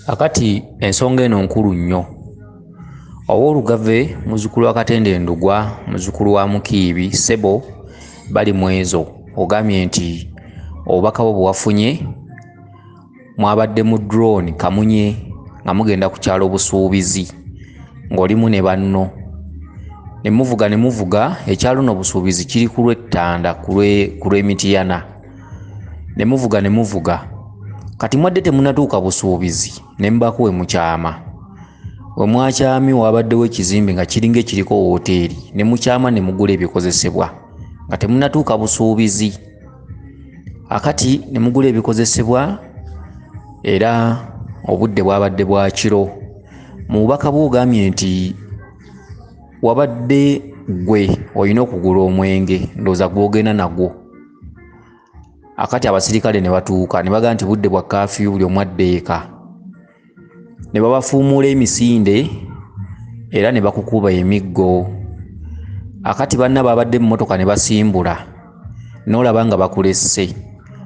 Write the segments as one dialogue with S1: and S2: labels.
S1: Akati ensonga eno nkulu nnyo. Owoolugave muzzukulu wa Katende Ndugwa, muzzukulu wa Mukiibi, ssebo Balimwezo ogambye nti obubaka bwo bwe wafunye mwabadde mu drone Kamunye nga mugenda ku kyalo Busuubizi ng'olimu ne banno. Ne muvuga ne muvuga, ekyalo nno Busuubizi kiri ku lw'ettanda ku lw'e Mityana. Ne muvuga ne muvuga, kati mwadde temunnatuuka Busuubizi ne mubaako we mukyama. We mwakyamye wabaddewo ekizimbe nga kiringa ekiriko wooteeri, ne mukyama ne mugula ebikozesebwa nga temunnatuuka Busuubizi. Akati ne mugula ebikozesebwa era obudde bwabadde bwa kiro. Mu bubaka bwo ogambye nti wabadde ggwe olina okugula omwenge, ndowooza gw'ogenda nagwo. Akati abasirikale ne batuuka ne bagamba nti budde bwa kaafiyu, buli omu adde eka. Ne babafuumuula emisinde era ne bakukuba emiggo. Akati banna baabadde mu mmotoka ne basimbula, n'olaba nga bakulesse,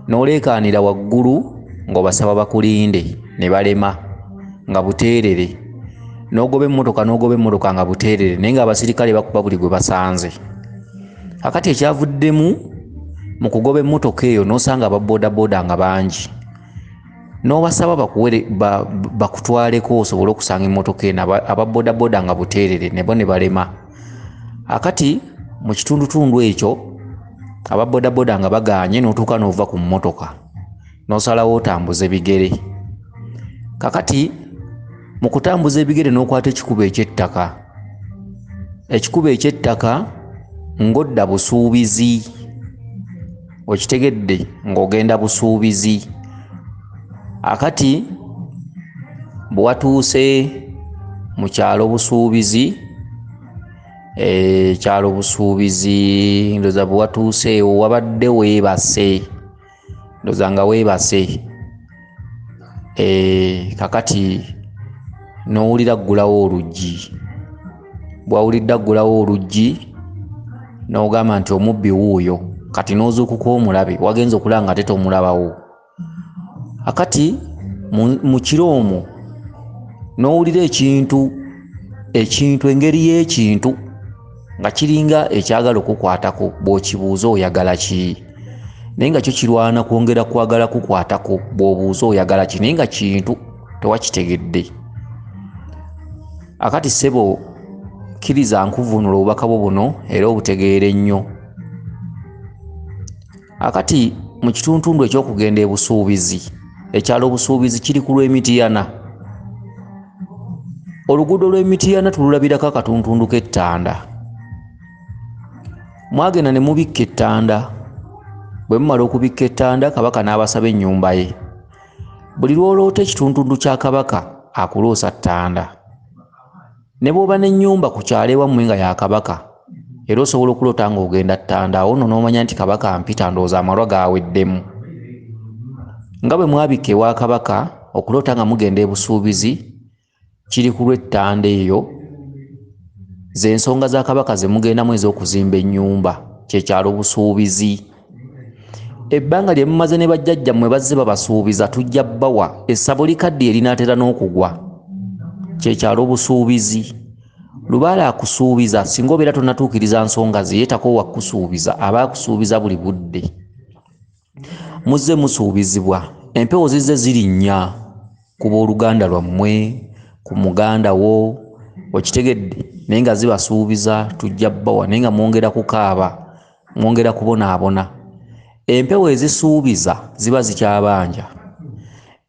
S1: n'oleekaanira waggulu ng'obasaba bakulinde ne balema nga buteerere. N'ogoba emmotoka n'ogoba emmotoka nga buteerere, naye ng'abasirikale bakuba buli gwe basanze. Akati ekyavuddemu mu kugoba emmotoka eyo n'osanga aba boodabooda nga bangi, n'obasaba bakuwere bakutwaleko osobole okusanga emmotoka eno. Aba boodabooda nga buteerere nebo ne balema. Akati mu kitundutundu ekyo aba boodabooda nga bagaanye, n'otuuka n'ova ku mmotoka n'osalawo otambuze bigere. Kakati mu kutambuza ebigere n'okwata ekikubo eky'ettaka, ekikubo eky'ettaka ng'odda Busuubizi, okitegedde, ng'ogenda Busuubizi. Akati bwe watuuse mu kyalo Busuubizi, ekyalo Busuubizi, ndowooza bwe watuuseewo wabadde weebase, ndowooza nga weebase. Kakati n'owulira ggulawo oluggi. Bw'awulidde aggulawo oluggi n'ogamba nti omubbi wuuyo. Kati n'ozuukuka omulabe, wagenze okulaba nga ate tomulabawo. Akati mu kiro omwo n'owulira ekintu, ekintu, engeri y'ekintu nga kiringa ekyagala okukwatako. Bw'okibuuza oyagala ki, naye nga kyo kirwana kwongera kwagala kukwatako. Bw'obuuza oyagala ki, naye nga kintu tewakitegedde. Akati ssebo, kkiriza nkuvuunula obubaka bwo buno era obutegeere nnyo. Akati mu kituntundu eky'okugenda e Busuubizi, ekyalo Busuubizi kiri ku lw'e Mityana. Oluguudo lw'e Mityana tululabirako akatuntundu k'ettanda. Mwagenda ne mubikka ettanda. Bwe mumala okubikka ettanda, Kabaka n'abasaba ennyumba ye. Buli lw'oloota ekituntundu kya Kabaka, akuloosa ttanda. Ne bw'oba n'ennyumba ku kyalo ewammwe nga ya Kabaka, era osobola okuloota ng'ogenda ttanda. Awo nno n'omanya nti Kabaka mpita, ndowooza amalwa gaweddemu. Nga bwe mwabikka ewa Kabaka, okuloota nga mugenda e Busuubizi kiri ku lw'ettanda. Eyo z'ensonga za Kabaka ze mugendamu ez'okuzimba ennyumba, kyekyalo Busuubizi. Ebbanga lye mumaze ne bajjajjammwe bazze babasuubiza tujja bbawa, essabo likaddiye erinaatera n'okugwa, kyekyalo Busuubizi. Lubaale akusuubiza, singa obeera tonnatuukiriza nsonga ze, ye takoowa kukusuubiza, aba akusuubiza buli budde. Muzze musuubizibwa, empewo zizze zirinnya ku booluganda lwammwe, ku muganda wo, okitegedde, naye nga zibasuubiza tujja bbawa, naye nga mwongera kukaaba, mwongera kubonaabona. Empewo ezisuubiza ziba zikyabanja.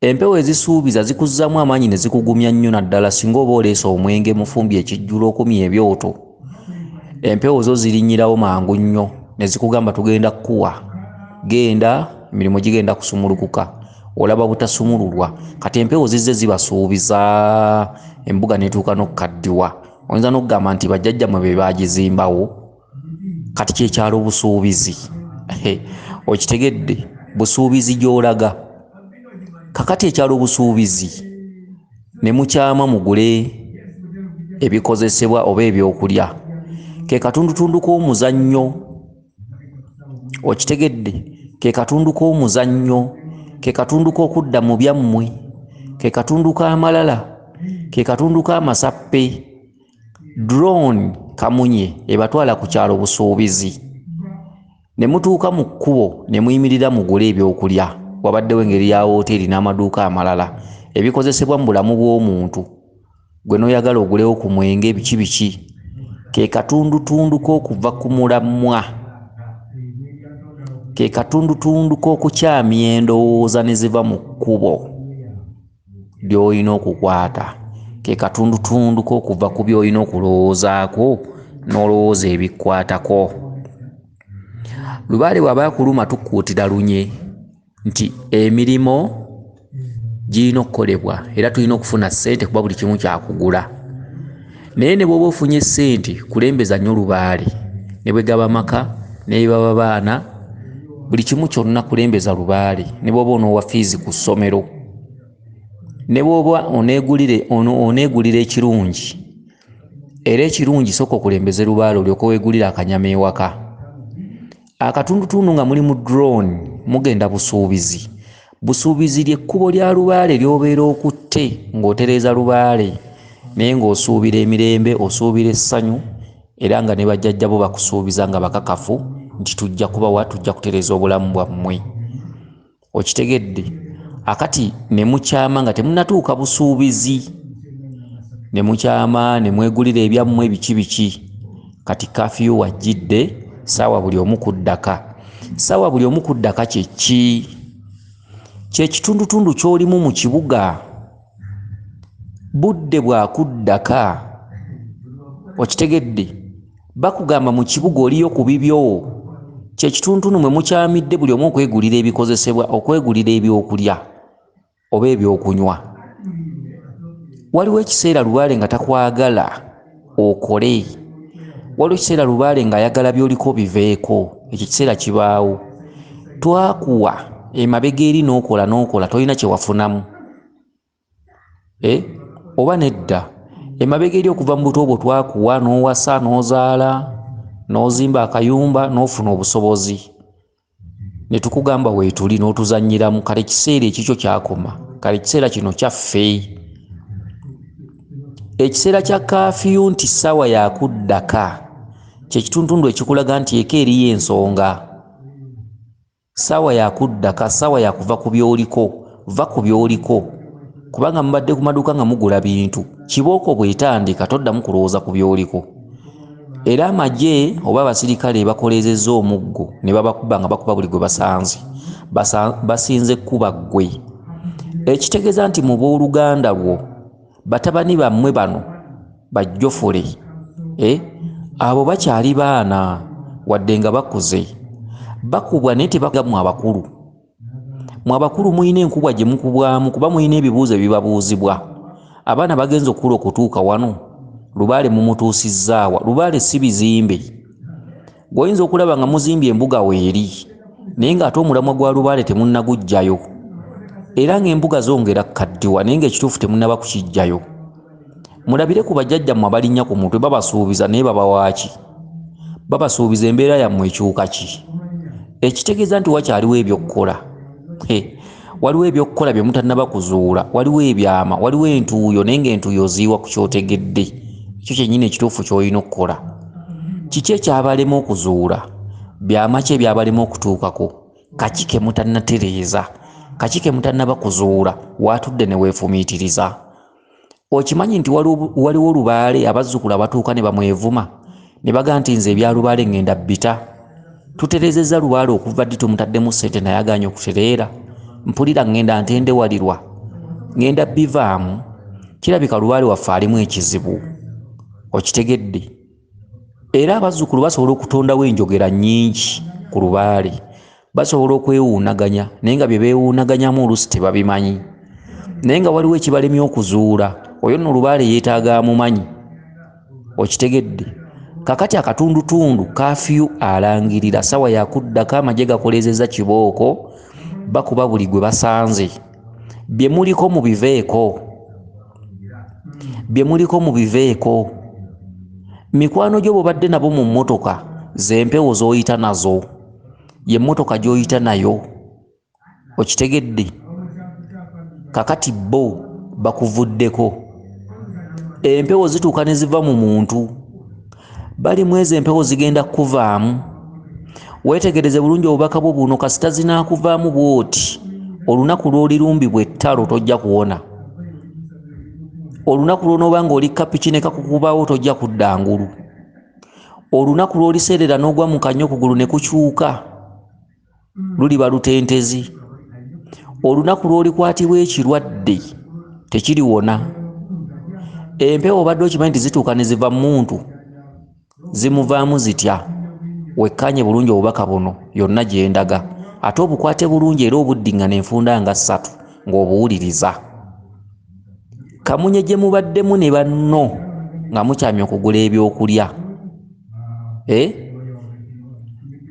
S1: Empewo ezisuubiza zikuzzaamu amaanyi ne zikugumya nnyo, naddala singa oba oleese omwenge, mufumbye ekijjulo, okumya ebyoto. Empewo zo zirinnyirawo mangu nnyo ne zikugamba tugenda kkuwa, genda, emirimu gigenda kusumulukuka, olaba butasumululwa. Kati empewo zizze zibasuubiza, embuga n'etuuka n'okukaddiwa. Oyinza n'okugamba nti bajjajjammwe be baagizimbawo. Kati kyekyalo Busuubizi, okitegedde, Busuubizi gy'olaga. Kakati ekyalo Busuubizi ne mukyama mugule ebikozesebwa oba ebyokulya, ke katundutundu k'omuzannyo, okitegedde, ke katundu k'omuzannyo, ke katundu k'okudda mu byammwe, Ke katundu k'amalala, ke katundu k'amasappe. Drone kamunye ebatwala ku kyalo Busuubizi, ne mutuuka mu kkubo ne muyimirira mugule ebyokulya. Wabaddewo engeri ya wooteeri n'amaduuka amalala ebikozesebwa mu bulamu bw'omuntu, gwe n'oyagala ogulewo ku mwenge biki biki. Ke katundutundu k'okuva ku mulamwa, ke katundutundu k'okukyamya endowooza ne ziva mu kkubo ly'olina okukwata, ke katundutundu k'okuva ku by'olina okulowoozaako n'olowooza ebikwatako. Lubaale bw'aba akuluma tukuutira lunye nti emirimu girina okukolebwa era tulina okufuna ssente kuba buli kimu kyakugula. Naye ne bw'oba ofunye ssente, kulembeza nnyo lubaale, ne bwe gaba maka ne bwe baba baana, buli kimu kyonna kulembeza lubaale. Ne bw'oba onoowa fiizi ku ssomero, ne bw'oba oneegulira ekirungi, era ekirungi sooka okulembeze lubaale olyoke weegulire akanyama ewaka. Akatundutundu nga muli mu drone mugenda Busuubizi. Busuubizi ly'ekkubo lya lubaale ly'obeera okutte ng'otereeza lubaale, naye ng'osuubira emirembe, osuubira essanyu, era nga ne bajjajja bo bakusuubiza nga bakakafu nti tujja kubawa, tujja kutereeza obulamu bwammwe. Okitegedde? Akati ne mukyama nga temunnatuuka Busuubizi, ne mukyama ne mwegulira ebyammwe biki biki. Kati kafiyu wajjidde, ssaawa buli omu kuddaka. Ssaawa buli omu kuddaka kye ki? Kye kitundutundu ky'olimu mu kibuga. Budde bwakuddaka. Okitegedde? Bakugamba mu kibuga oliyo ku bibyo. Kye kitundutundu mwe mukyamidde buli omu okwegulira ebikozesebwa, okwegulira ebyokulya oba ebyokunywa. Waliwo ekiseera lubaale nga takwagala okole. Waliwo ekiseera lubaale ng'ayagala by'oliko biveeko. Ekyo ekiseera kibaawo. Twakuwa emabega eri n'okola n'okola, tolina kye wafunamu. Oba nedda, emabega eri okuva mu buto bwo twakuwa n'owasa n'ozaala n'ozimba akayumba n'ofuna obusobozi, ne tukugamba weetuli n'otuzannyiramu. Kale ekiseera ekikyo kyakoma, kale ekiseera kino kyaffe. Ekiseera kya kaafiyu nti ssaawa yakuddaka, kye kitundutundu ekikulaga nti eka eriyo ensonga. Ssaawa yakuddaka, ssaawa yakuva ku by'oliko, va ku by'oliko, kubanga mubadde ku maduuka nga mugula bintu. Kibooko bw'etandika toddamu kulowooza ku by'oliko. Era amagye oba abasirikale bakoleezezza omuggo ne babakuba nga bakuba buli gwe basanze, basinze kkuba ggwe. Ekitegeeza nti mu booluganda lwo batabani bammwe bano bajjofule, abo bakyali baana wadde nga bakuze, bakubwa naye tebaga mmwe abakulu. Mmwe abakulu mulina enkubwa gye mukubwamu kuba mulina ebibuuzo ebibabuuzibwa. Abaana bagenze okukula okutuuka wano, lubaale mumutuusizzaawa? Lubaale si bizimbe. Gw'oyinza okulaba nga muzimbye embuga weeri, naye ng'ate omulamwa gwa lubaale temunnaguggyayo. Era ng'embuga zongera kkaddiwa naye ng'ekituufu temunnaba kukiggyayo. Mulabire ku bajjajjammwe abalinnya ku mutwe, babasuubiza naye babawa ki? Babasuubiza embeera yammwe ekyuka ki? Ekitegeeza nti wakyaliwo ebyokukola. Waliwo ebyokukola bye mutannaba kuzuula, waliwo ebyama, waliwo entuuyo, naye ng'entuuyo oziyiwa ku ky'otegedde. Ekyo kyennyini ekituufu ky'olina okukola. Kiki ekyabalema okuzuula? Byama ki ebyabalema okutuukako? Kaki ke mutannatereeza? Kaki ke mutannaba kuzuula? Waatudde ne weefumiitiriza. Okimanyi nti waliwo lubaale abazzukulu abatuuka ne bamwevuma ne bagamba nti nze ebya lubaale ŋŋenda bbita. Tutereezezza lubaale okuva ddi tumutaddemu ssente naye agaanye okutereera. Mpulira ŋŋenda ntendewalirwa, ŋŋenda bivaamu. Kirabika lubaale waffe alimu ekizibu. Okitegedde? Era abazzukulu basobola okutondawo enjogera nnyingi ku lubaale. Basobola okwewuunaganya naye nga bye beewuunaganyamu oluusi tebabimanyi. Naye nga waliwo ekibalemye okuzuula. Oyo nno lubaale yeetaaga amumanyi. Okitegedde? Kakati akatundutundu kaafiyu alangirira ssaawa yakuddako, amagye gakoleezezza kibooko, bakuba buli gwe basanze. Bye muliko mubiveeko. Bye muliko mubiveeko. Mikwano gyo bw'obadde nabo mu mmotoka z'empewo z'oyita nazo, ye mmotoka gy'oyita nayo. Okitegedde? Kakati bo Bakuvuddeko. Empewo zituuka ne ziva mu muntu. Bali mwezi empewo zigenda kukuvaamu. Weetegereze bulungi obubaka bwo buno, kasita zinaakuvaamu bw'oti, olunaku lw'olirumbibwa ettalo tojja kuwona. Olunaku lw'onooba ng'oli kapiki ne kakukubaawo tojja kudda ngulu. Olunaku lw'oliseerera n'ogwa mu kanywa okugulu ne kukyuka, luliba lutentezi. Olunaku lw'olikwatibwa ekirwadde tekiriwona. Empewo obadde okimanyi nti zituuka ne ziva mu muntu, zimuvaamu zitya? Wekkaanye bulungi obubaka buno yonna gye ndaga, ate obukwate bulungi era obuddiŋŋana enfunda nga ssatu ng'obuwuliriza. Kamunye gye mubaddemu ne banno nga mukyamye okugula ebyokulya,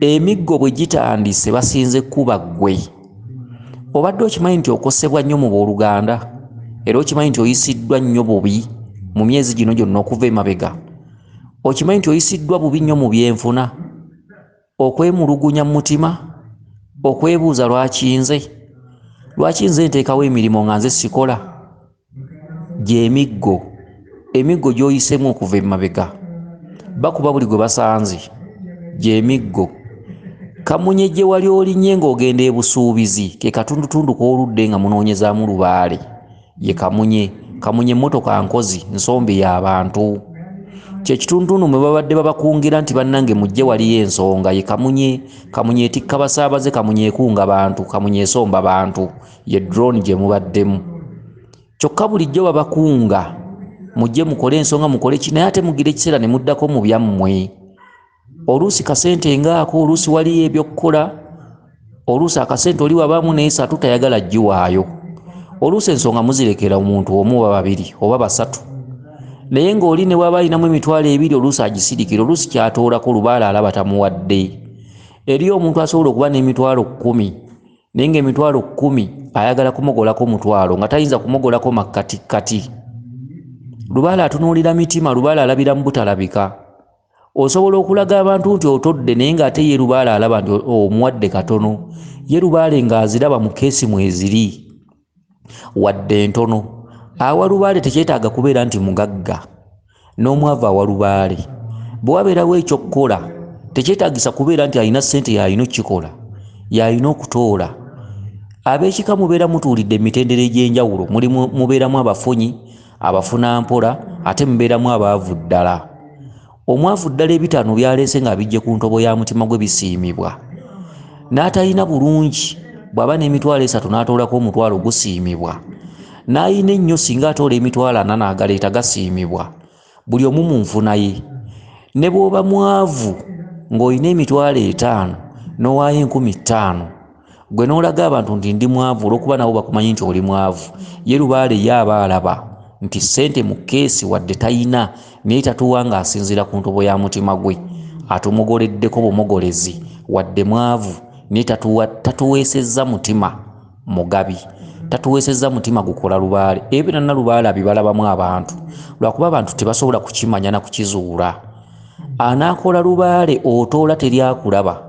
S1: emiggo bwe gitandise basinze kkuba ggwe. Obadde okimanyi nti okosebwa nnyo mu booluganda, era okimanyi nti oyisiddwa nnyo bubi mu myezi gino gyonna okuva emabega. Okimanyi nti oyisiddwa bubi nnyo mu byenfuna, okwemulugunya mu mutima, okwebuuza lwaki nze, lwaki nze nteekawo emirimu nga nze sikola. Gy'emiggo, emiggo gy'oyiseemu okuva emabega, bakuba buli gwe basanze. Gy'emiggo. Kamunye gye wali olinnye ng'ogenda ebusuubizi, ke katundutundu k'oludde nga munoonyezaamu lubaale. Ye kamunye. Kamunye mmotoka nkozi, nsombi y'abantu. Kye kitundutundu mwe babadde babakungira nti bannange mujje waliyo ensonga. Ye kamunye. Kamunye etikka basaabaze, kamunye ekunga bantu, kamunye esomba bantu. Ye drone gye mubaddemu. Kyokka bulijjo babakunga mujje mukole ensonga, mukole ki, naye ate mugira ekiseera ne muddako mu byammwe. Oluusi kasente ngaako, oluusi waliyo ebyokukola, oluusi akasente oli wabaamu n'esatu tayagala giwaayo. Oluusi ensonga muzirekera omuntu omu oba babiri oba basatu, naye ng'oli ne bw'aba alinamu 20,000 oluusi agisirikira, oluusi ky'atoolako lubaale alaba tamuwadde. Eriyo omuntu asobola okuba n'10,000 naye nga 10,000 ayagala kumugolako 1,000 nga tayinza kumugolako makkatikkati. Lubaale atunuulira mitima, lubaale alabira mu butalabika. Osobola okulaga abantu nti otodde, naye ng'ate ye lubaale alaba nti omuwadde katono. Ye lubaale ng'aziraba mu keesi mweziri wadde ntono. Awa lubaale tekyetaaga kubeera nti mugagga, n'omwavu awa lubaale. Bwe wabeerawo eky'okukola tekyetaagisa kubeera nti alina ssente y'alina okukikola, y'alina okutoola. Ab'ekika mubeera mutuulidde emitendera egy'enjawulo, mubeeramu abafunyi, abafuna mpola, ate mubeeramu abaavu ddala. Omwavu ddala 5 by'aleese ng'abijje ku ntobo ya mutima gwe bisiimibwa. N'atalina bulungi bw'aba n'30,000 n'atoolako 1,000 gusiimibwa. N'ayina ennyo singa atoola 40,000 n'agaleeta gasiimibwa. Buli omu mu nfuna ye. Ne bw'oba mwavu ng'olina 50,000 n'owaayo 5,000, gwe n'olaga abantu nti ndi mwavu olw'okuba nabo bakumanyi nti oli mwavu. Ye lubaale ye aba alaba nti ssente mu keesi wadde tayina, naye tatuwa ng'asinziira ku ntobo ya mutima gwe. Atumugoleddeko bumugolezi wadde mwavu, naye tatuweesezza mutima mugabi, tatuweesezza mutima gukola lubaale. Ebyo byonna lubaale abibalabamu abantu, lwakuba abantu tebasobola kukimanya na kukizuula. Anaakola lubaale otoola teryakulaba,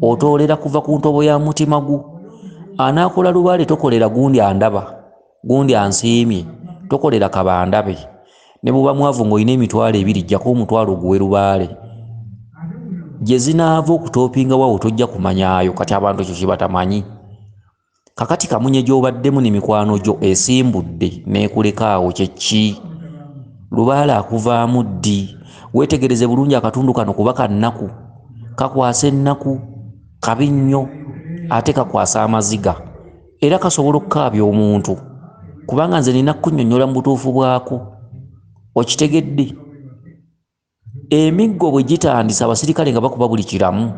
S1: otoolera kuva ku ntobo ya mutima gwo. Anaakola lubaale tokolera gundi andaba, gundi ansiimye, tokolera kabandabe. Ne bw'oba mwavu ng'olina 20,000, jjako 1,000 oguwe lubaale. Gye zinaava okutoopinga wawo tojja kumanyaayo. Kati abantu ekyo kye batamanyi. Kakati kamunye gy'obaddemu ne mikwano gyo esimbudde n'ekuleka awo kye ki? Lubaale akuvaamu ddi? Weetegereze bulungi akatundu kano kuba kannaku, kakwasa ennaku, kabi nnyo, ate kakwasa amaziga, era kasobola okukaabya omuntu. Kubanga nze nina kukunnyonnyola mu butuufu bwako. Okitegedde? Emiggo bwe gitandise abasirikale nga bakuba buli kiramu,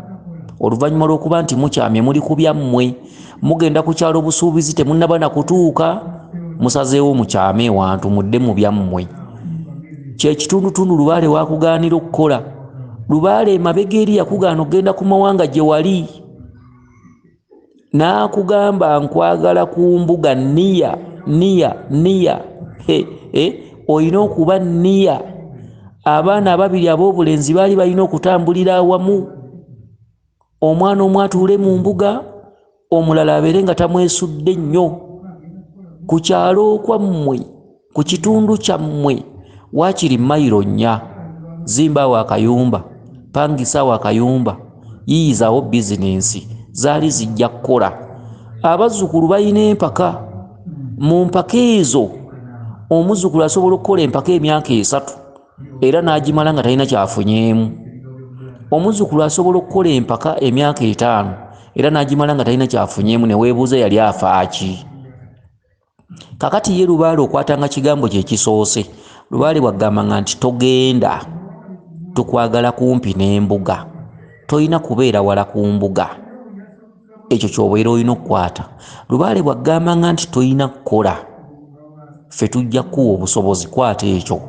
S1: oluvannyuma lw'okuba nti mukyamye muli ku byammwe, mugenda ku kyalo busuubizi temunnaba na kutuuka, musazeewo mukyame ewantu mudde mu byammwe. Kye kitundutundu lubaale waakugaanira okukola. Lubaale emabega eri yakugaana okugenda ku mawanga gye wali, n'akugamba nkwagala ku mbuga niya niya niya. Olina okuba niya. Abaana ababiri ab'obulenzi baali balina okutambulira awamu, omwana omu atuule mu mbuga, omulala abeere nga tamwesudde nnyo. Ku kyalo kwammwe, ku kitundu kyammwe, waakiri mayiro 4, zimbaawo akayumba, pangisaawo akayumba, yiyizaawo bizinensi, zaali zijja kukola. Abazzukulu balina empaka. Mu mpaka ezo omuzzukulu asobola okukola empaka emyaka 3 era n'agimala nga talina kyafunyeemu. Omuzzukulu asobola okukola empaka emyaka 5 era n'agimala nga talina kyafunyeemu, ne weebuuza yali afaaki. Kakati ye Lubaale okwatanga kigambo kye kisoose. Lubaale bw'agambanga nti togenda, tukwagala kumpi n'embuga, tolina kubeera wala ku mbuga, ekyo ky'obeera olina okukwata. Lubaale bw'agambanga nti tolina kukola, ffe tujja kukuwa obusobozi, kwata ekyo.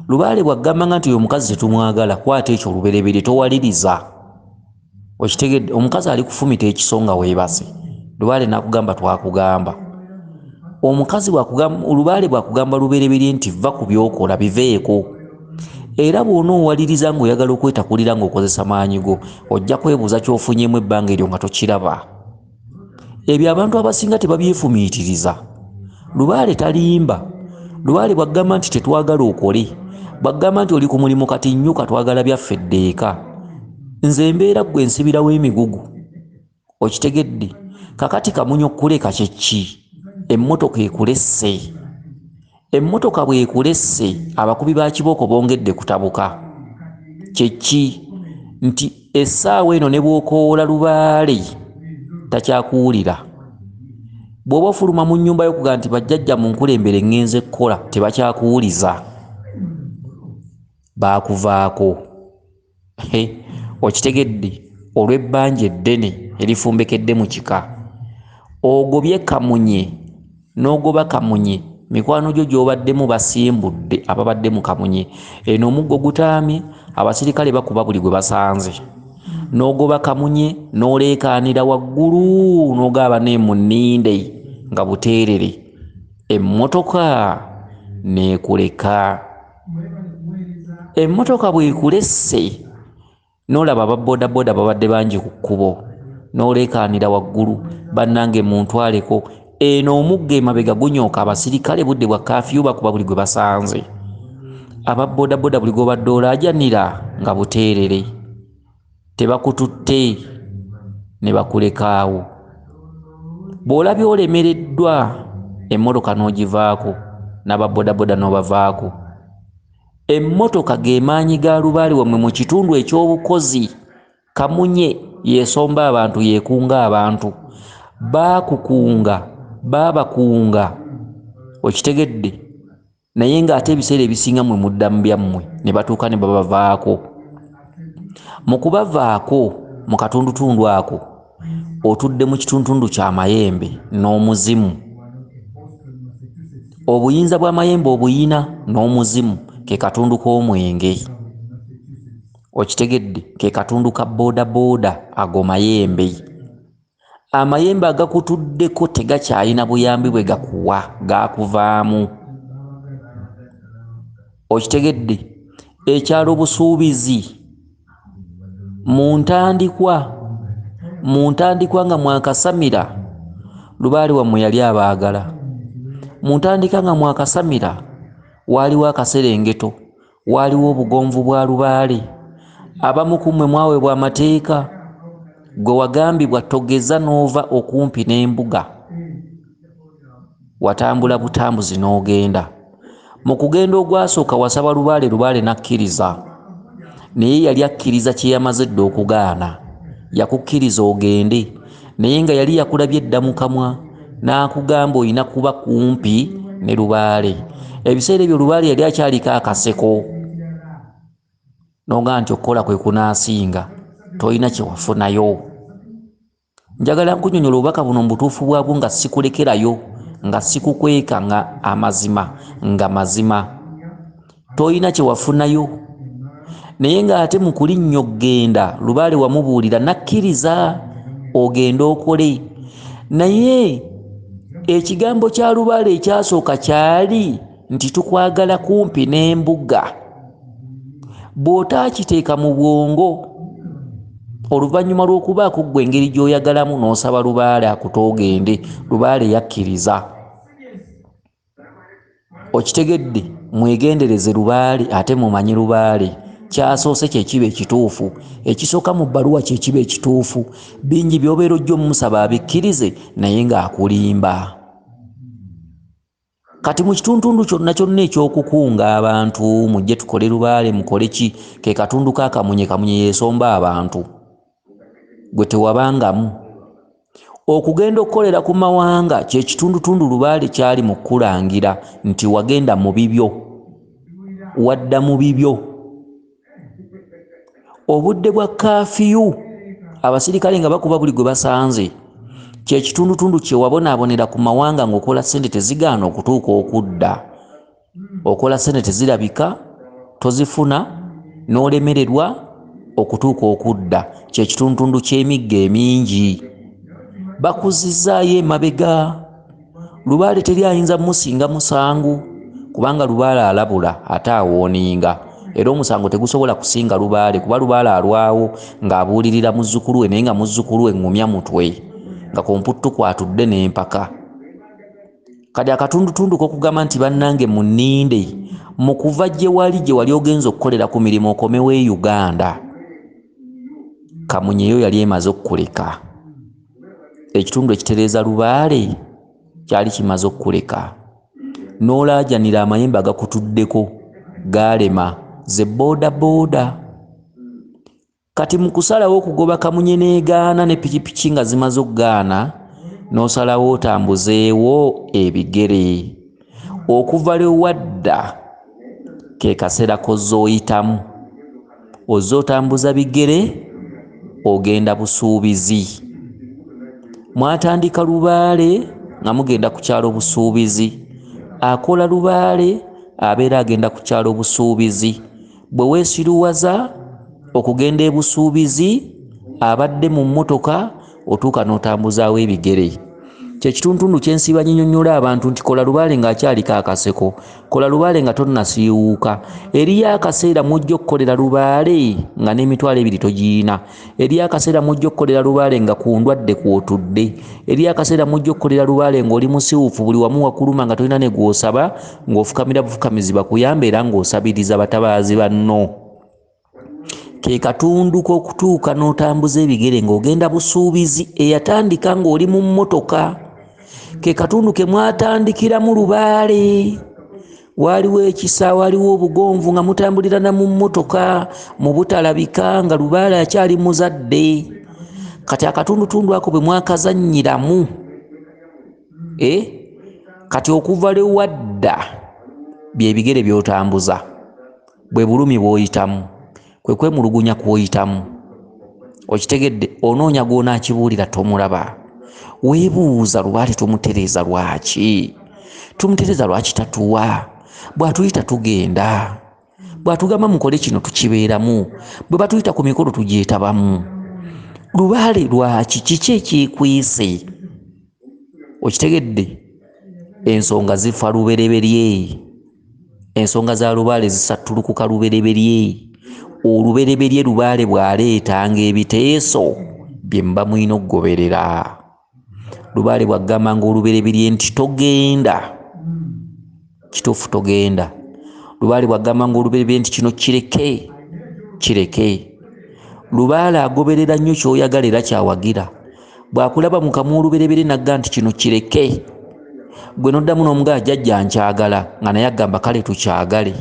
S1: Lubaale bw'agambanga nti oyo omukazi tetumwagala, kwata ekyo lubereberye, towaliriza. Okitegedde? Omukazi ali kufumita ekiso nga weebase, Lubaale n'akugamba twakugamba. Omukazi bw'akugamba, Lubaale bw'akugamba lubereberye nti vva ku by'okola, biveeko. Era bw'onoowaliriza ng'oyagala okwetakulira ng'okozesa maanyi go, ojja kwebuuza ky'ofunyeemu ebbanga eryo nga tokiraba. Ebyo abantu abasinga tebabyefumiitiriza. Lubaale talimba. Lubaale bw'agamba nti tetwagala okole, bw'agamba nti oli ku mulimu kati nnyuka, twagala byaffe ddeeka. Nze embeera ggwe nsibirawo emigugu. Okitegedde? Kakati kamunye okuleka kye ki? Emmotoka ekulesse. Emmotoka bw'ekulesse, abakubi ba kibooko bongedde kutabuka. Kye ki? Nti essaawa eno ne bw'okoowola Lubaale takyakuwulira. Bw'oba ofuluma mu nnyumba y'okugamba nti bajjajja munkulembere ŋŋenze kukola, tebakyakuwuliza. Baakuvaako. Okitegedde? Olw'ebbanja eddene erifumbekedde mu kika. Ogobye kamunye n'ogoba kamunye, mikwano gyo gy'obaddemu basimbudde ababadde mu kamunye. Eno omuggo gutaamye, abasirikale bakuba buli gwe basanze. N'ogoba kamunye n'oleekaanira waggulu n'ogaba ne munninde nga buteerere. Emmotoka n'ekuleka. Emmotoka bw'ekulesse, n'olaba aba bodaboda babadde bangi ku kkubo, n'oleekaanira waggulu, bannange muntwaleko. Eno omuggo emabega gunyooka, abasirikale budde bwa kaafiyu bakuba buli gwe basanze. Aba bodaboda buli gw'obadde olaajanira nga buteerere, tebakututte ne bakulekaawo. Bw'olabye olemereddwa, emmotoka n'ogivaako, n'aba bodaboda n'obavaako. Emmotoka ge maanyi ga Lubaale wammwe mu kitundu eky'obukozi. Kamunye yeesomba abantu, yeekunga abantu. Baakukunga, baabakunga. Okitegedde? Naye ng'ate ebiseera ebisinga mmwe mudda mu byammwe, ne batuuka ne babavaako. Mu kubavaako mu katundutundu ako, otudde mu kitundutundu ky'amayembe n'omuzimu. Obuyinza bw'amayembe obuyina n'omuzimu ke katundu k'omwenge. Okitegedde? Ke katundu ka bodaboda ago mayembe. Amayembe agakutuddeko tegakyalina buyambi bwe gakuwa, gaakuvaamu. Okitegedde? Ekyalo Busuubizi mu ntandikwa nga mwakasamira, Lubaale wammwe yali abaagala. Mu ntandika nga mwakasamira, waaliwo akaserengeto, waaliwo obugonvu bwa Lubaale. Abamu ku mmwe mwaweebwa amateeka, gwe wagambibwa togeza n'ova okumpi n'embuga. Watambula butambuzi n'ogenda. Mu kugenda ogwasooka wasaba Lubaale, Lubaale n'akkiriza. Naye yali akkiriza kye yamaze dda okugaana. Yakukkiriza ogende, naye nga yali yakulabye dda mu kamwa, n'akugamba olina kuba kumpi ne Lubaale. Ebiseera ebyo Lubaale yali akyaliko akaseko. N'ogamba nti okukola kwe kunaasinga, tolina kye wafunayo. Njagala nkunnyonnyola obubaka buno mu butuufu bwabwo nga sikulekerayo, nga sikukweka, nga amazima nga mazima. Tolina kye wafunayo. Naye ng'ate mu kulinnya okugenda, Lubaale wamubuulira n'akkiriza ogende okole. Naye ekigambo kya Lubaale ekyasooka kyali nti tukwagala kumpi n'embuga. Bw'otaakiteeka mu bwongo, oluvannyuma lw'okubaako ggwe engeri gy'oyagalamu n'osaba Lubaale akute ogende, Lubaale yakkiriza. Okitegedde? Mwegendereze Lubaale, ate mumanye Lubaale kyasoose kyekiba ekituufu, ekisooka mu bbaluwa kyekiba ekituufu. Bingi by'obeera ojja omusaba abikkirize, naye ng'akulimba. Kati mu kituntundu kyonna kyonna ekyokukunga abantu, mujje tukole Lubaale, mukole ki, ke katundu ka Kamunye. Kamunye yeesomba abantu, gwe tewabangamu. Okugenda okukolera ku mawanga kyekitundutundu Lubaale kyali mu kulangira nti wagenda mu bibyo, wadda mu bibyo. Obudde bwa kaafiyu, abasirikale nga bakuba buli gwe basanze, kyekitundutundu kye wabonaabonera ku mawanga ng'okola ssente tezigaana okutuuka okudda. Okola ssente tezirabika, tozifuna, n'olemererwa okutuuka okudda. Kyekitundutundu ky'emigga emingi bakuzizaayo emabega. Lubaale teri ayinza musinga musango, kubanga Lubaale alabula ate awooninga, era omusango tegusobola kusinga Lubaale, kuba Lubaale alwawo ng'abuulirira muzzukulu we, naye nga muzzukulu we ŋŋumya mutwe nga komputtu kwatudde n'empaka. Kati akatundutundu k'okugamba nti bannange munninde, mu kuva gye wali gye wali ogenza okukolera ku mirimu okomewo e Uganda, Kamunye yo yali emaze okukuleka. Ekitundu ekitereeza Lubaale kyali kimaze okukuleka, n'olaajanira amayembe agakutuddeko gaalema ze booda booda. Kati mu kusalawo okugoba Kamunye n'egaana ne pikipiki nga zimaze okugaana, n'osalawo otambuzeewo ebigere. Okuva lwe wadda ke kaseera kozooyitamu, ozze otambuza bigere ogenda Busuubizi. Mwatandika Lubaale nga mugenda ku kyalo Busuubizi. Akola Lubaale abeera agenda ku kyalo Busuubizi. Bwe weesiruwaza okugenda e Busuubizi, abadde mu mmotoka otuuka n'otambuzaawo ebigere. Kyekituntundu kyensiba nyinyonnyola abantu nti kola Lubaale ng'akyaliko akaseko, kola Lubaale nga tonnasiiwuuka. Eriyo akaseera mw'ojja okukolera Lubaale nga n'emitwalo 2 togiina. Eriyo akaseera mw'ojja okukolera Lubaale nga ku ndwadde kw'otudde. Eriyo akaseera mw'ojja okukolera Lubaale ng'oli musiwuufu, buli wamu wakuluma nga tolina ne gw'osaba, ng'ofukamira bufukamizi bakuyambe era ng'osabiriza batabaazi banno. Ke katundu k'okutuuka n'otambuza ebigere ng'ogenda Busuubizi eyatandika ng'oli mu mmotoka. Ke katundu ke mwatandikiramu Lubaale. Waaliwo ekisa, waaliwo obugonvu nga mutambulirana mu mmotoka mu butalabika nga Lubaale akyali muzadde. Kati akatundutundu ako bwe mwakazannyiramu, kati okuva lwe wadda bye bigere by'otambuza, bwe bulumi bw'oyitamu, kwe kwemulugunya kw'oyitamu. Okitegedde? Onoonya gw'onaakibuulira tomulaba. Weebuuza Lubaale tumutereeza lwaki? Tumutereeza lwaki tatuwa? Bw'atuyita tugenda, bw'atugamba mukole kino tukibeeramu, bwe batuyita ku mikolo tugyetabamu. Lubaale lwaki? Kiki ekyekwese? Okitegedde? Ensonga zifa lubereberye. Ensonga za Lubaale zisattulukuka lubereberye. Olubereberye Lubaale bw'aleetanga ebiteeso bye muba mulina okugoberera. Lubaale bw'agambanga olubereberye nti togenda, kituufu togenda. Lubaale bw'agambanga olubereberye nti kino kireke, kireke. Lubaale agoberera nnyo ky'oyagala era kyawagira. Bw'akulaba mu kamwa olubereberye n'agamba nti kino kireke, gwe n'oddamu n'omugamba jjajja nkyagala, nga naye agamba kale tukyagale.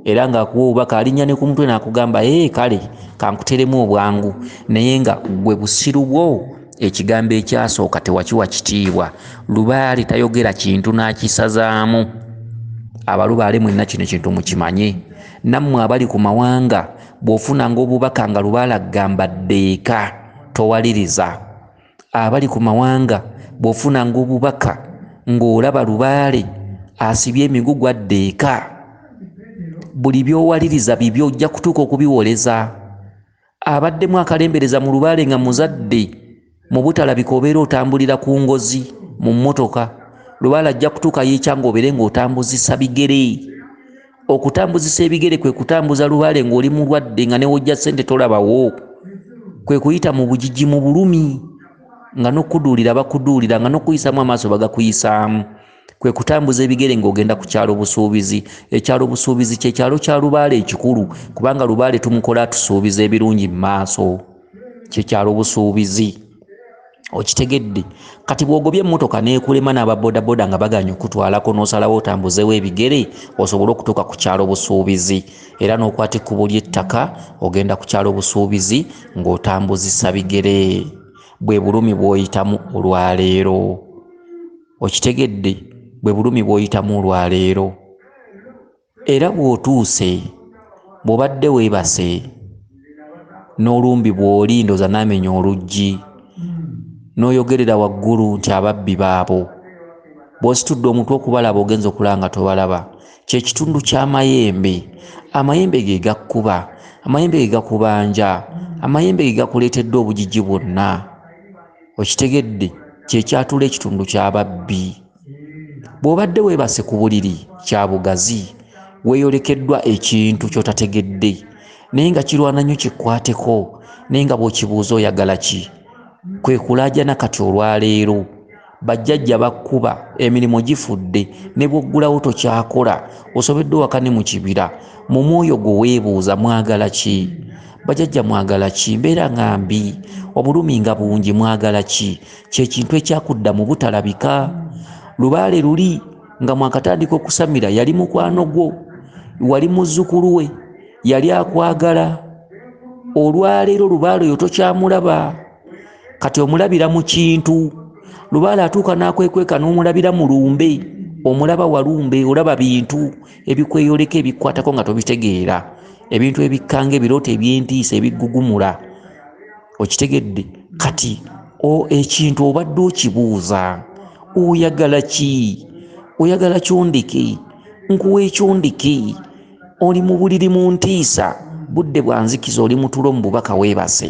S1: Era ng'akuwa obubaka alinnya ne ku mutwe n'akugamba ee kale kankuteremu obwangu, naye nga gwe busiru bwo ekigambo ekyasooka tewakiwa kitiibwa. Lubaale tayogera kintu n'akisazaamu. Abalubaale mwenna kino ekintu mukimanye. Nammwe abali ku mawanga bw'ofunanga obubaka nga Lubaale agamba ddeeka, towaliriza. Abali ku mawanga bw'ofunanga obubaka ng'olaba Lubaale asibye emigugu addeeka, buli by'owaliriza bibyo ojja kutuuka okubiwoleza. Abaddemu akalembereza mu Lubaale nga muzadde, mu butalabika obeera otambulira ku ngozi mu mmotoka. Lubaale ajja kutuuka yeekya ng'obeere ng'otambuzisa bigere. Okutambuzisa ebigere kwe kutambuza Lubaale ng'oli mulwadde nga ne w'ojja ssente tolabawo, kwe kuyita mu bugigi mu bulumi nga n'okuduulira bakuduulira, nga n'okuyisaamu amaaso bagakuyisaamu. Kwe kutambuza ebigere ng'ogenda ku kyalo Busuubizi. Ekyalo Busuubizi kye kyalo kya Lubaale ekikulu, kubanga Lubaale tumukola atusuubiza ebirungi mu maaso. Kye kyalo Busuubizi. Okitegedde? Kati bw'ogobye emmotoka n'ekulema n'ababodaboda nga baganye okutwalako, n'osalawo otambuzeewo ebigere osobole okutuuka ku kyalo Busuubizi, era n'okwata ekkubo ly'ettaka ogenda ku kyalo Busuubizi ng'otambuzisa bigere. Bwe bulumi bw'oyitamu olwaleero. Okitegedde? Bwe bulumi bw'oyitamu olwaleero. Era bw'otuuse, bw'obadde weebase n'olumbi bw'oli ndowooza n'amenya oluggi, n'oyogerera waggulu nti ababbi baabo. Bw'ositudde omutwe okubalaba ogenza okulaba nga tobalaba. Kye kitundu ky'amayembe. Amayembe ge gakkuba, amayembe ge gakubanja, amayembe ge gakuleetedde obugigi bwonna. Okitegedde? Kye kyatula ekitundu ky'ababbi. Bw'obadde weebase ku buliri kya bugazi, weeyolekeddwa ekintu ky'otategedde, naye nga kirwana nnyo kikwateko, naye nga bw'okibuuza oyagala ki? Kwe kulaajana kati olwaleero. Bajjajja bakkuba, emirimu gifudde, ne bw'oggulawo tokyakola, osobeddwa waka ne mu kibira. Mu mwoyo gwo weebuuza mwagala ki? Bajjajja mwagala ki? Mbeera nga mbi, obulumi nga bungi, mwagala ki? Kye kintu ekyakudda mu butalabika. Lubaale luli nga mwakatandika okusamira yali mukwano gwo, wali muzzukulu we, yali akwagala. Olwaleero Lubaale oyo tokyamulaba, kati omulabira mu kintu. Lubaale atuuka n'akwekweka n'omulabira mu lumbe, omulaba walumbe, olaba bintu ebikweyoleka ebikwatako nga tobitegeera, ebintu ebikkanga, ebirooto eby'entiisa ebigugumula. Okitegedde? Kati ekintu obadde okibuuza, oyagala ki? Oyagala kyondeke? Nkuwa ekyondeke? Oli mu buliri mu ntiisa, budde bwa nzikiza, oli mu tulo mu bubaka weebase.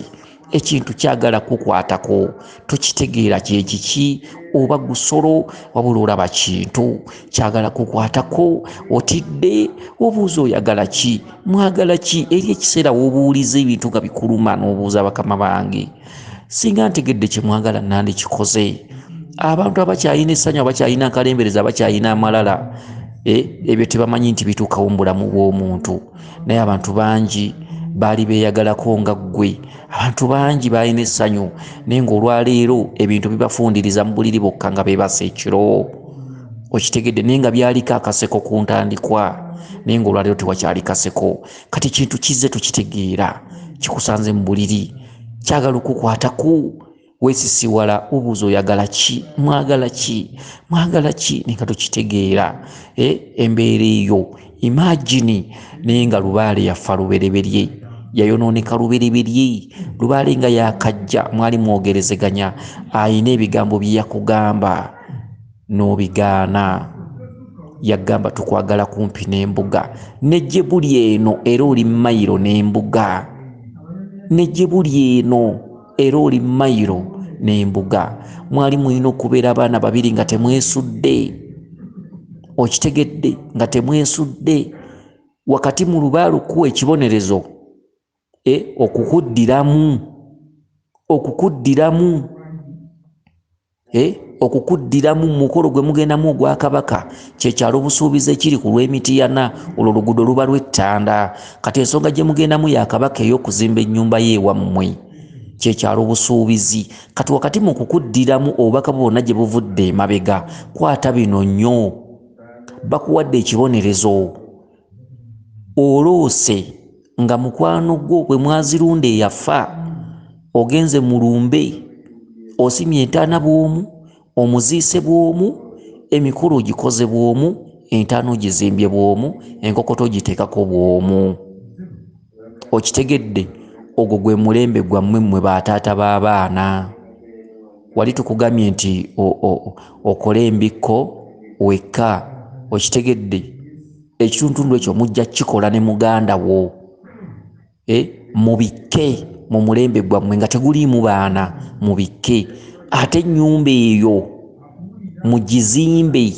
S1: Ekintu kyagala kukwatako, tokitegeera kye kiki oba gusolo, wabula olaba kintu kyagala kukwatako, otidde, obuuza oyagala ki? Mwagala ki? Eri ekiseera w'obuuliza ebintu nga bikuluma n'obuuza bakama bange, singa ntegedde kye mwagala nandikikoze. Abantu abakyalina essanyu, abakyalina akalembereza, abakyalina amalala, ebyo tebamanyi nti bituukawo mu bulamu bw'omuntu. Naye abantu bangi baali beeyagalako nga ggwe, abantu bangi baalina essanyu, naye ng'olwaleero ebintu bibafundiriza mu buliri bokka nga beebase ekiro. Okitegedde? Naye nga byaliko akaseko ku ntandikwa, naye ng'olwaleero tewakyali kaseko. Kati kintu kizze tukitegeera, kikusanze mu buliri, kyagala okukwatako, weesisiwala, obuuza oyagala ki? Mwagala ki? Mwagala ki? Naye nga tokitegeera embeera eyo. Imagine, naye nga Lubaale yafa lubereberye, yayonooneka lubereberye. Lubaale nga yakajja, mwali mwogerezeganya, ayina ebigambo bye yakugamba n'obigaana. Yagamba tukwagala kumpi n'embuga, ne gye buli eno era oli mayiro n'embuga, ne gye buli eno era oli mayiro n'embuga. Mwali mulina okubeera abaana babiri nga temwesudde. Okitegedde? Nga temwesudde. Wakati mu Lubaale okuwa ekibonerezo, okukuddiramu, okukuddiramu, okukuddiramu mu mukolo gwe mugendamu ogwa Kabaka, kye kyalo Busuubizi ekiri ku lw'Emitiyana, olwo oluguudo luba lw'ettanda. Kati ensonga gye mugendamu ya Kabaka ey'okuzimba ennyumba ye ewammwe, kye kyalo Busuubizi. Kati wakati mu kukuddiramu obubaka bwonna gye buvudde emabega, kwata bino nnyo. Bakuwadde ekibonerezo. Oloose nga mukwano gwo bwe mwazirunda eyafa, ogenze mu lumbe, osimye entaana bw'omu, omuziise bw'omu, emikolo ogikoze bw'omu, entaana ogizimbye bw'omu, enkokoto ogiteekako bw'omu. Okitegedde? Ogwo gwe mulembe gwammwe mmwe bataata b'abaana. Wali tukugambye nti okole embikko wekka. Okitegedde? Ekitundutundu ekyo mujja kukikola ne muganda wo. Mubikke mu mulembe gwammwe nga teguliimu baana, mubikke. Ate ennyumba eyo mugizimbe,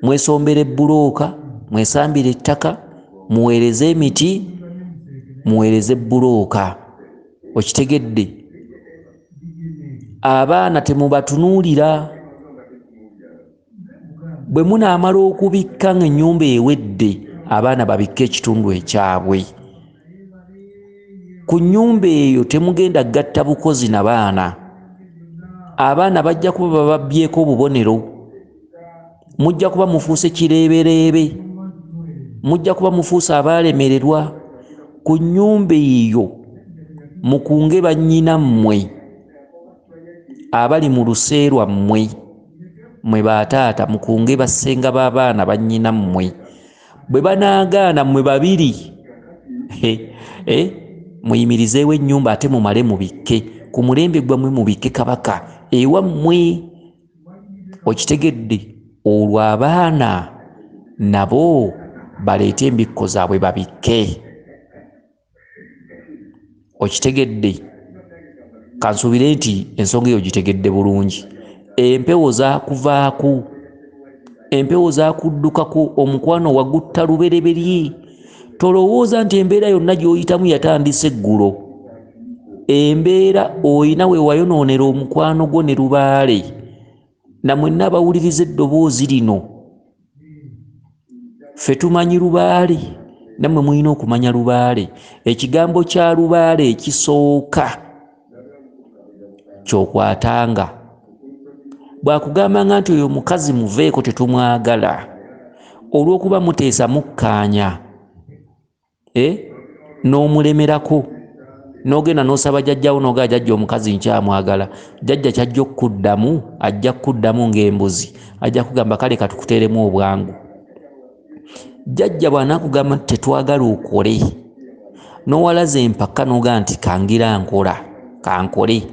S1: mwesombere ebbulooka, mwesambire ettaka, muweereze emiti, muweereze ebbulooka. Okitegedde? Abaana temubatunuulira. Bwe munaamala okubikka ng'ennyumba ewedde, abaana babikke ekitundu ekyabwe. Ku nnyumba eyo temugenda gatta bukozi na baana. Abaana bajja kuba bababbyeko obubonero, mujja kuba mufuuse kireebereebe, mujja kuba mufuuse abaalemererwa. Ku nnyumba eyo mukunge bannyina mmwe abali mu luse lwammwe, mmwe bataata mukunge bassenga b'abaana bannyina mmwe. Bwe banaagaana mmwe babiri muyimirizeewo ennyumba ate mumale mubikke. Ku mulembe gwammwe mubikke kabaka ewammwe. Okitegedde? Olwo abaana nabo baleete embikko zaabwe babikke. Okitegedde? Kansuubire nti ensonga eyo gitegedde bulungi. Empewo zaakuvaako, empewo zakuddukako, omukwano wagutta lubereberye. Tolowooza nti embeera yonna gy'oyitamu yatandise eggulo. Embeera oyina we wayonoonera omukwano gwo ne lubaale. Namwenna abawuliriza eddoboozi lino, ffe tumanyi lubaale, nammwe mulina okumanya lubaale. Ekigambo kya lubaale ekisooka ky'okwatanga. Bw'akugambanga nti oyo mukazi muveeko tetumwagala, olw'okuba muteesa mukkaanya, n'omulemerako, n'ogenda n'osaba jjajjawo n'ogamba jjajja omukazi nkyamwagala. Jjajja ky'ajja okukuddamu, ajja kukuddamu ng'embuzi, ajja kugamba kale katukuteeremu obwangu. Jjajja bw'anaakugamba nti tetwagala okole, n'owalaza empaka n'ogamba nti kangira nkola, kankole,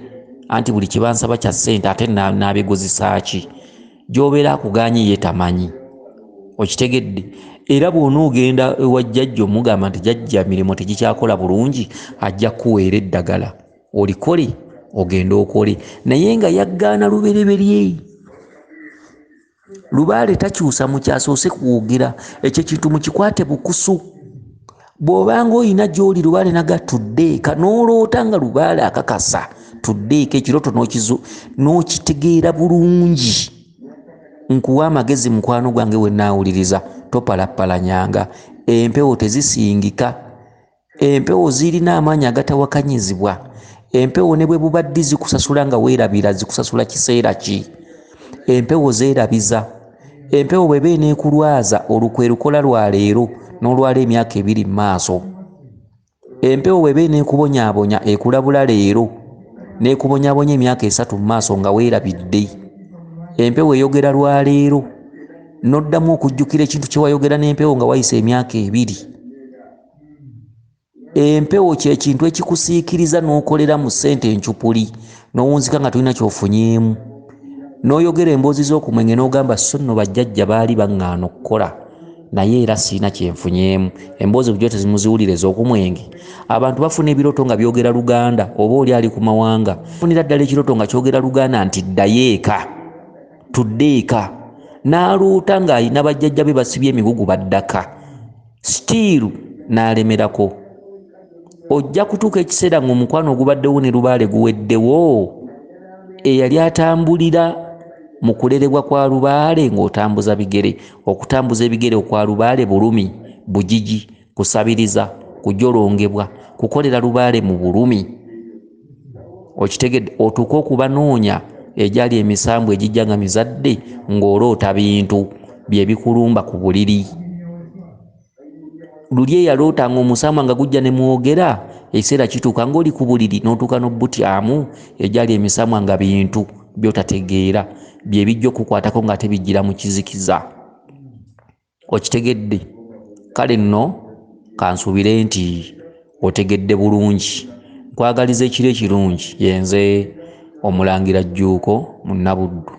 S1: anti buli kibansaba kya ssente ate naabiguzisa ki? Gy'obeera akugaanye ye tamanyi. Okitegedde? Era bw'onoogenda ewa jjajja omugamba nti jjajja mirimu tegikyakola bulungi, ajja kukuweera eddagala olikole ogende okole. Naye nga yaggaana lubereberye. Lubaale takyusa mu kyasoose kwogera. Ekyo ekintu mukikwate bukusu. Bw'obanga oyina gy'oli lubaale naga tudde eka, n'oloota nga lubaale akakasa tudde eka, ekirooto n'okitegeera bulungi. Nkuwa amagezi mukwano gwange wennaawuliriza, topalappalanyanga. Empewo tezisingika. Empewo zirina amaanyi agatawakanyizibwa. Empewo ne bwe buba ddi zikusasula nga weerabira, zikusasula kiseera ki? Empewo zeerabiza. Empewo bw'eba eneekulwaza, olukwe lukola lwa leero n'olwala emyaka 2 mu maaso. Empewo bw'eba eneekubonyaabonya, ekulabula leero n'ekubonyaabonya emyaka 3 mu maaso nga weerabidde. Empewo eyogera lwa leero n'oddamu okujjukira ekintu kye wayogera n'empewo nga wayise emyaka 2. Empewo kye kintu ekikusiikiriza n'okolera mu ssente encupuli, n'owunzika nga tolina ky'ofunyeemu. N'oyogera emboozi z'okumwenge n'ogamba so nno bajjajja baali baŋŋaana okukola, naye era sirina kye nfunyeemu. Emboozi bulijjo tezimuziwulira ez'okumwenge. Abantu bafuna ebirooto nga byogera Luganda, oba oli ali ku mawanga. Funira ddala ekirooto nga kyogera Luganda nti ddayo eka, tudde eka. N'aloota ng'alina bajjajja be basibye emigugu baddaka, sitiiru n'alemerako. Ojja kutuuka ekiseera ng'omukwano ogubaddewo ne lubaale guweddewo. Eyali atambulira mu kulerebwa kwa lubaale ng'otambuza bigere. Okutambuza ebigere okwa lubaale bulumi, bugigi, kusabiriza, kujolongebwa, kukolera lubaale mu bulumi. Okitegedde? Otuuke okubanoonya egyali emisambu egijja nga mizadde ng'oloota bintu bye bikulumba ku buliri. Luli eyalootanga omusambwa nga gujja ne mwogera, ekiseera kituuka ng'oli ku buliri n'otuuka n'obbutyamu egyali emisamwa nga bintu by'otategeera bye bijja okukwatako ng'ate bijjira mu kizikiza. Okitegedde? Kale nno kansuubire nti otegedde bulungi. Nkwagaliza ekiro ekirungi. Yenze Omulangira Jjuuko Munnabuddu.